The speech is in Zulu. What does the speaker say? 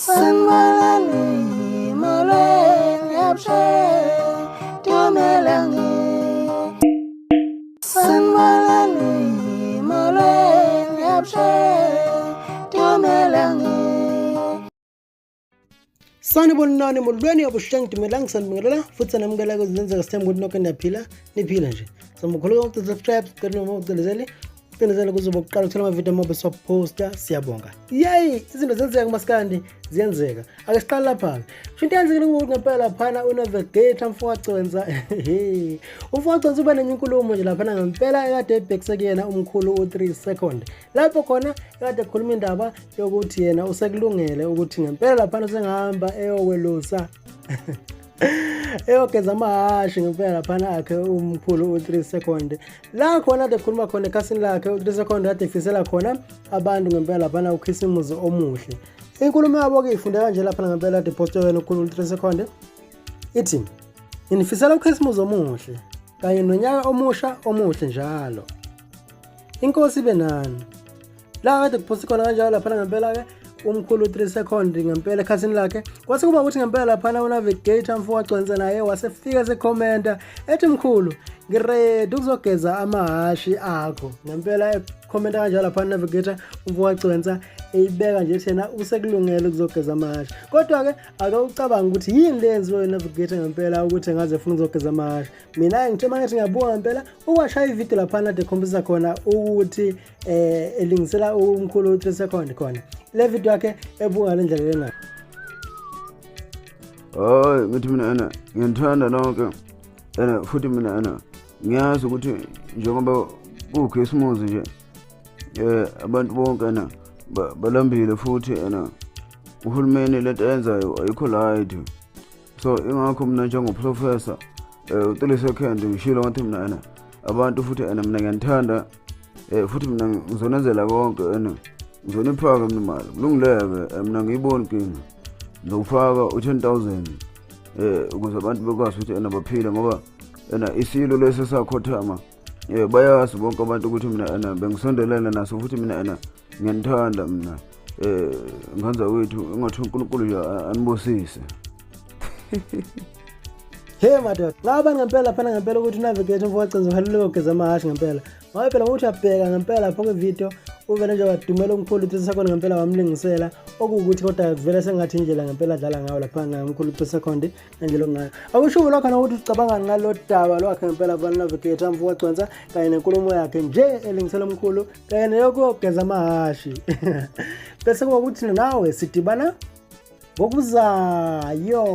Sanibonani, molweni, abusheni, dumelang. Sanibonani, molweni, abusheni, dumelang. Sanibonani, molweni, abuhleng, dumelang, sanibingelela futhi sanamukela kwezenzeka. Sithemba ukuthi nonke niyaphila, niphila nje. Samkhuleka ukuthi subscribe, sicela noma ucinezele ucinezele kuzoba kuqala ukuthola amavidiyo amabe siwaposta. Siyabonga. Yeyi, izinto zenzeka kumaskandi, ziyenzeka. Ake siqale lapha-ke. Sho into eyenzekile kubo ngempela laphana, uNavigator mfowacwenza, umfowacwenza uba nenye inkulumo nje laphana ngempela ekade ebhekise kuyena umkhulu u-3 second, lapho khona ekade ekhuluma indaba yokuthi yena usekulungele ukuthi ngempela laphana usengahamba eyokwelusa, eyogeza amahhashi ngempela laphana akhe umkhulu u-3 second. La khona ade khuluma khona ekhasini lakhe u-3 second, ade efisela khona abantu ngempela laphana ukhisimuzi omuhle. Inkulumo yabo-ke ifundeka nje laphana ngempela ade ipostwe wena ukhulu u-3 second, ithi: "Nginifisela ukhisimuzi omuhle kanye nonyaka omusha omuhle njalo, inkosi ibe nani." La kade kuphosta khona kanjalo laphana ngempela-ke umkhulu 3 second ngempela ekhasini lakhe, kwase kuba ukuthi ngempela laphana uNavigator mfowacwense naye wasefika sekhomenta ethi: "Mkhulu, ngi-ready ukuzogeza amahhashi akho." Ngempela ekhomenta kanjalo laphana uNavigator umfowacwensa, eyibeka nje thena usekulungele ukuzogeza amahhashi. Kodwa-ke ake ucabange ukuthi yini le yenziwe uNavigator ngempela ukuthi engaze efuna ukuzogeza amahhashi. Mina ngithe uma ngithi ngiyabuka ngempela, ukwashaya ividiyo laphana ade ekhombisa khona ukuthi elingisela umkhulu u-3 second khona, le video yakhe ebuka ngale ndlela lena. Hayi, ngithi mina ena ngiyanithanda nonke, ena futhi mina ena ngiyazi ukuthi njengoba kuwukhisimusi nje, abantu bonke ena balambile, futhi ena uhulumeni lento ayenzayo ayikho right. So ingakho mina njengoprofessor u-3 second ngishilo ngathi mina ena abantu futhi ena mina ngiyanithanda, futhi mina ngizonenzela konke, ena ngizoniphaka mina imali, kulungileke. Mina ngiyiboni inkinga, ngizokufaka u-10,000 ukuze abantu bekwazi ukuthi ena baphile, ngoba ena isilo lesi sakhothama, bayazi bonke abantu ukuthi mina ena bengisondelene naso, futhi mina ena ngiyanithanda mina, nganza wethu, engathi uNkulunkulu nje anibusise. He madoda, ngaba ngempela laphana ngempela ukuthi uNavigator umfowacwenza uhalelwe ukugeza amahhashi ngempela, ngoba phela ngokuthi uyabheka ngempela lapho kwividiyo, uvele nje wadumela umkhulu u-3 second ngempela, wamlingisela okuwukuthi, kodwa kuvele sengathi indlela ngempela adlala ngayo laphana umkhulu u-3 second ngendlela okungayo. Akusho lokho nokuthi ucabangani ngalo daba lwakhe ngempela banavigator mfowacwenza kanye nenkulumo yakhe nje elingisela umkhulu kanye neyokuyogeza amahhashi. Bese kuba ukuthi nawe sidibana ngokuzayo.